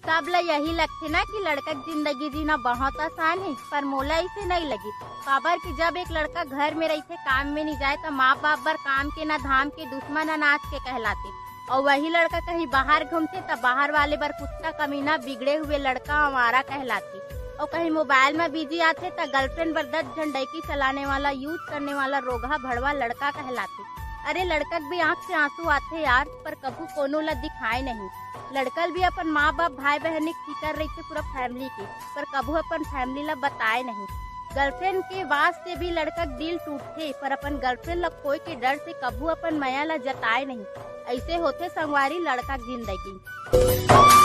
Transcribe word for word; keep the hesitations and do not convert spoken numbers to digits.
सब ला यही लगथे ना कि लड़का के जिंदगी जीना बहुत आसान है, पर मोला ऐसे नहीं लगी। काबर कि जब एक लड़का घर में रहिथे, काम में नहीं जाए, तो माँ बाप बर काम के ना धाम के, दुश्मन अनाज के कहलाथे। और वही लड़का कहीं बाहर घूमथे, त बाहर वाले बर कुत्ता, कमीना, बिगड़े हुए लड़का, आवारा कहलाथे। और कहीं मोबाइल में बिजी आथे, त गर्लफ्रेंड बर दस झन डैकी चलाने वाला, यूज करने वाला, रोगहा भड़वा लड़का कहलाथे। अरे, लड़का के भी आंख से आंसू आथे यार, पर कभू कोनो ला दिखाए नहीं। लड़का ल भी अपन माँ बाप, भाई बहन के फिकर रहिथे पूरा फैमिली के, पर कभू अपन फैमिली ला बताए नहीं। गर्लफ्रेंड के वास्ते भी लड़का के दिल टूटथे, पर अपन गर्लफ्रेंड ला खोए के डर से कभू अपन मया ला जताए नहीं। ऐसे होथे संगवारी लड़का के जिंदगी।